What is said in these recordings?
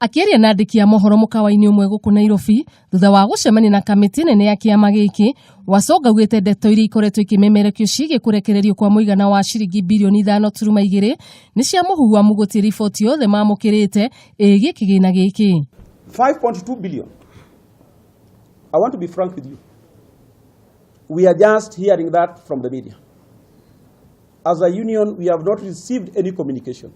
Akĩaria na andĩki a mohoro mũkawa-inĩ ũmwe gũkũ Nairobi thutha wa gũcemania na kamĩtĩ nene ya kĩama gĩkĩ, Wasonga augĩte ndeto iria ikoretwo ikĩmemerekio ciĩgiĩ kũrekererio kwa mũigana wa ciringi birioni 5.2 nĩ cia mũhuhu amu gũtirĩ riboti yothe mamũkĩrĩte ĩgiĩ kĩgĩna gĩkĩ. 5.2 billion. I want to be frank with you. We are just hearing that from the media. As a union, we have not received any communication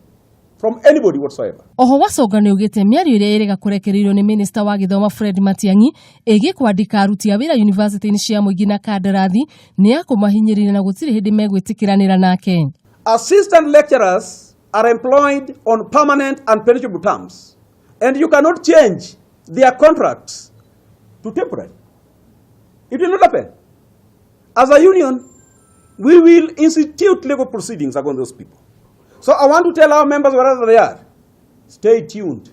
from anybody whatsoever. Oho Wasonga nĩ augĩte mĩario ĩrĩa ĩrĩga kũrekereirio nĩ minista wa gĩthomo Fred Matiang'i ĩgiĩ kwandĩka aruti a wĩra yunivasĩtĩ-inĩ cia mũingĩ na kandarathi nĩ ya kũmahinyĩrĩria na gũtirĩ hĩndĩ megwĩtĩkĩranĩra nake. Assistant lecturers are employed on permanent and pensionable terms, and you cannot change their contracts to temporary. It will not happen. As a union, we will institute legal proceedings against those people. So I want to tell our members wherever they are, stay tuned.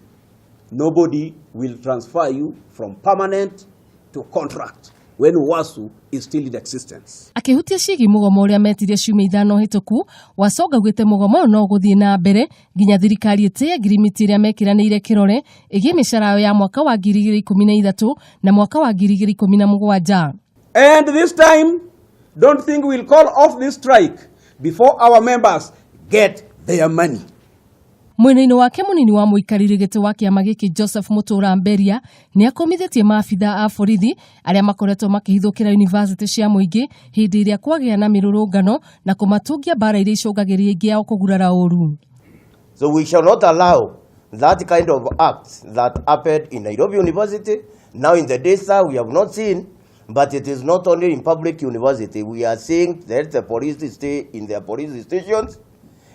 Nobody will transfer you from permanent to contract when UASU is still in existence. Akĩhutia ciĩgiĩ mũgomo ũrĩa metirie ciumia 5 hĩtũku, Wasonga augĩte mũgomo ũyũ no ũgũthiĩ na mbere nginya thirikari ĩtĩe ngirimiti ĩrĩa mekĩranĩire kĩrore ĩgiĩ mĩcara yao ya mwaka wa 2013 na mwaka wa 2017. And this time, don't think we'll call off this strike before our members get their money. Mwena-inĩ wake mũnini wa mũikarĩri gĩtĩ wa kĩama gĩkĩ Joseph Mũtũra Mberia nĩ akũmithĩtie maabitha a borithi arĩa makoretwo makĩhithũkĩra yunivasĩtĩ cia mũingĩ hĩndĩ ĩrĩa kwagĩa na mĩrũrũngano na kũmatũngia mbara iria icũngagĩrĩria aingĩ ao kũgurara ũru. So we shall not allow that kind of act that happened in Nairobi University. Now in the Daystar we have not seen, but it is not only in public university. We are seeing that the police stay in their police stations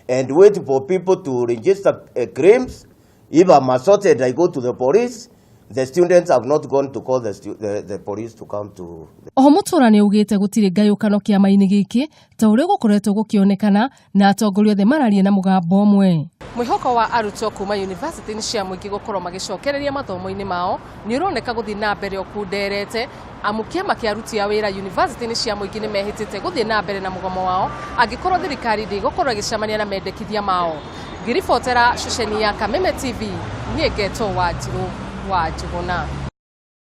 and wait for people to register claims. If I'm assaulted, I go to the police. The students have not gone to call the police to come to. Oho Mũtũra nĩ augĩte gũtirĩ ngayũkano kĩama-inĩ gĩkĩ ta ũrĩa gũkoretwo gũkĩonekana na atongoria othe mararia na mũgambo ũmwe. Mwĩhoko wa arutwo kuma yunivasĩtĩ-inĩ cia mũingĩ gũkorwo magĩcokereria mathomo-inĩ mao nĩ ũroneka gũthiĩ na mbere ũkunderete amu kĩama kĩa aruti a wĩra yunivasĩtĩ-inĩ cia mũingĩ nĩ mehĩtĩte gũthiĩ na mbere na mũgomo wao angĩkorwo thirikari ndĩgũkorwo ĩgĩcemania na mendekithia mao. Ngĩribotera ceceni ya Kameme TV, niĩ ngetwo Wanjirũ wa Njũgũna.